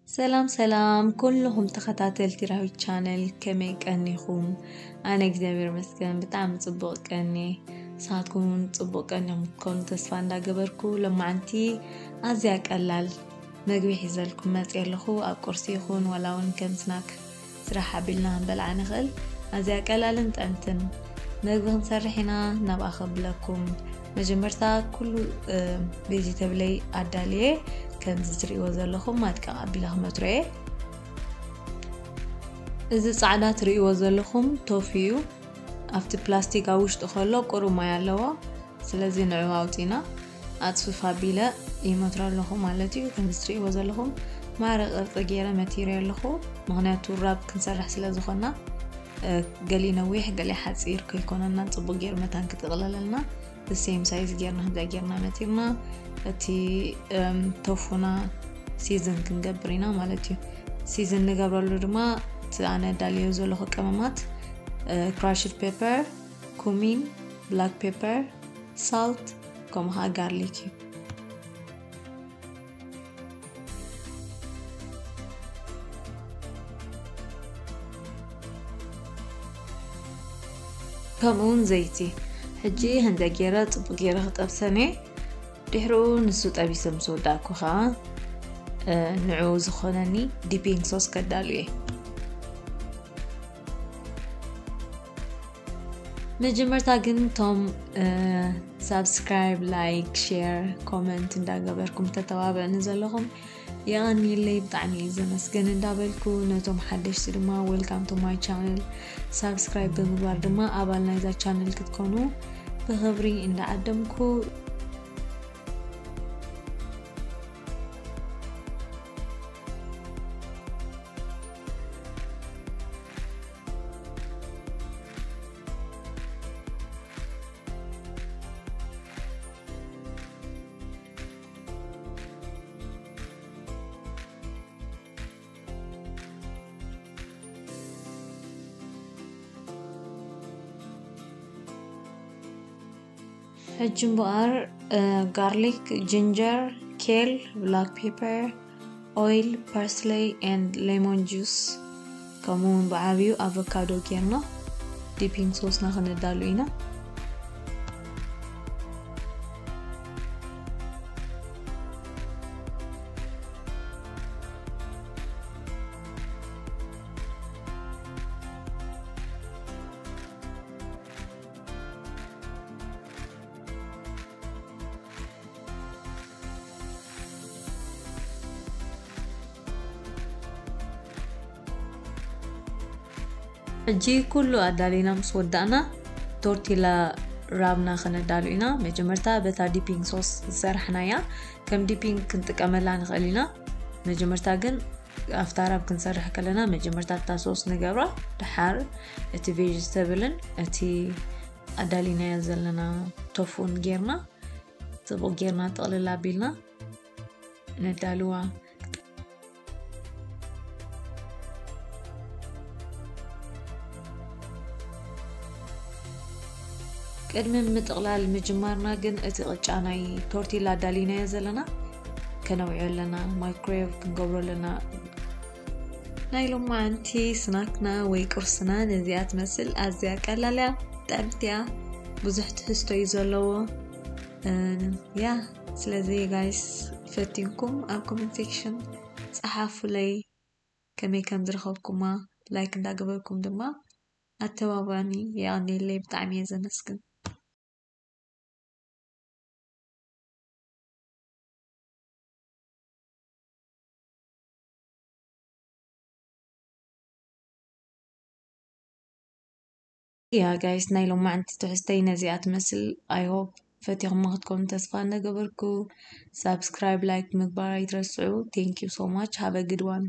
ሰላም ሰላም ኩልኹም ተኸታተልቲ ራዊት ቻነል፣ ከመይ ቀኒኹም? ኣነ እግዚኣብሔር ይመስገን ብጣዕሚ ጽቡቕ ቀኒ። ንስኻትኩም እውን ጽቡቕ ቀኒኹም ክትኮኑ ተስፋ እንዳገበርኩ፣ ሎማዓንቲ ኣዝያ ቀላል መግቢ ሒዘልኩም መጽየ ኣለኹ። ኣብ ቁርሲ ይኹን ዋላ እውን ከም ስናክ ስራሕ ኣቢልና ክንበልዓ ንኽእል። ኣዝያ ቀላልን ጥዕምትን መግቢ ክንሰርሕ ኢና። ናብኣ ከብለኩም። መጀመርታ ኩሉ ቬጂተብለይ ኣዳልየ ከምዚ ትርእይዎ ዘለኹም ማድቀቕ ኣቢለ ክመትሮ እየ። እዚ ጻዕዳ ትርእይዎ ዘለኹም ቶፉ እዩ። ኣብቲ ፕላስቲክ ኣብ ውሽጢ ከሎ ቁሩብ ማይ ኣለዎ። ስለዚ ንዑ ኣውጺና ኣጽፍፍ ኣቢለ ይመትሮ ኣለኹ ማለት እዩ። ከምዚ ትርእይዎ ዘለኹም ማዕረ ቅርጺ ገይረ መቲረ ኣለኹ። ምኽንያቱ ራብ ክንሰርሕ ስለ ዝኾና፣ እ፣ ገሊ ነዊሕ ገሊ ሓጺር ከይኮነና ጽቡቕ ገይሩ መታን ክጥቕለለልና the same size ገይርና ከምዚኣ ገይርና መቲርና እቲ፣ እም፣ ቶፉና ሲዝን ክንገብር ኢና ማለት እዩ። ሲዝን ንገብረሉ ድማ እቲ ኣነ ዳልዮ ዘለኹ ቀመማት፣ እ፣ ክራሽድ ፔፐር፣ ኩሚን፣ ብላክ ፔፐር፣ ሳልት፣ ከምኡ ኸዓ ጋርሊክ እዩ። ከምኡ እውን ዘይቲ። ሕጂ ህንደ ገይረ ጽቡቕ ገይረ ክጠብሰን እየ። ድሕሪኡ ንሱ ጠቢሰ ምስ ወዳእኩ ኸዓ፣ እ፣ ንዕኡ ዝኾነኒ ዲፒንግ ሶስ ከዳሉ እየ። መጀመርታ ግን ቶም፣ እ፣ ሳብስክራይብ፣ ላይክ፣ ሼር፣ ኮመንት እንዳገበርኩም ተተባብዕኒ ዘለኹም የቐንየለይ፣ ብጣዕሚ እየ ዘመስግን እንዳበልኩ፣ ነቶም ሓደሽቲ ድማ welcome to my channel፣ ሳብስክራይብ ብምግባር ድማ ኣባል ናይዛ ቻነል ክትኮኑ ብኽብሪ እንዳዓደምኩ፣ ሕጂ እምበኣር፣ እ፣ ጋርሊክ፣ ጅንጀር፣ ኬል፣ ብላክ ፔፐር፣ ኦይል፣ ፓርስለይ ኤንድ ሌሞን ጁስ፣ ከምኡ እውን ብዓብዩ ኣቮካዶ ጌርና ዲፒንግ ሶስና ክነዳሉ ኢና። ሕጂ ኩሉ ኣዳሊና ምስ ወዳእና፣ ቶርቲላ ራብና ከነዳሉ ኢና። መጀመርታ በታ ዲፒንግ ሶስ ዝሰራሕናያ ከም ዲፒንግ ክንጥቀመላ ንኽእል ኢና። መጀመርታ ግን ኣብታ ራብ ክንሰርሕ ከለና፣ መጀመርታ እታ ሶስ ንገብራ፣ ድሓር እቲ ቬጅተብልን እቲ ኣዳሊናዮ ዘለና ቶፉን ጌርና፣ ጽቡቕ ጌርና ጥቕልል ኣቢልና ነዳልዋ። ቅድሚ ምጥቕላል ምጅማርና ግን፣ እቲ ቅጫ ናይ ቶርቲላ ኣዳሊናዮ ዘለና ከነውዕዮ ኣለና፣ ማይክሮዌቭ ክንገብሮ ኣለና። ናይ ሎማዓንቲ ስናክና ወይ ቁርስና ነዚኣ ትመስል፣ ኣዝያ ቀላል እያ፣ ጥዕምቲ እያ፣ ብዙሕ ትሕዝቶ እዩ ዘለዎ። እ፣ ያ፣ ስለዚ ጋይስ፣ ፈቲንኩም ኣብ ኮመንት ሴክሽን ጸሓፉለይ፣ ከመይ ከም ዝረኸብኩማ። ላይክ እንዳገበርኩም ድማ ኣተባብዑኒ። የቐንየለይ፣ ብጣዕሚ እየ ዘመስግን። ያ ጋይስ፣ ናይ ሎማዕንቲ ትሕዝተይ ነዚኣ ትመስል። I hope ፈቲኹማ ክትኮኑ ተስፋ እናገበርኩ፣ ሳብስክራይብ፣ ላይክ ምግባር ኣይትረስዑ። Thank you so much. Have a good one.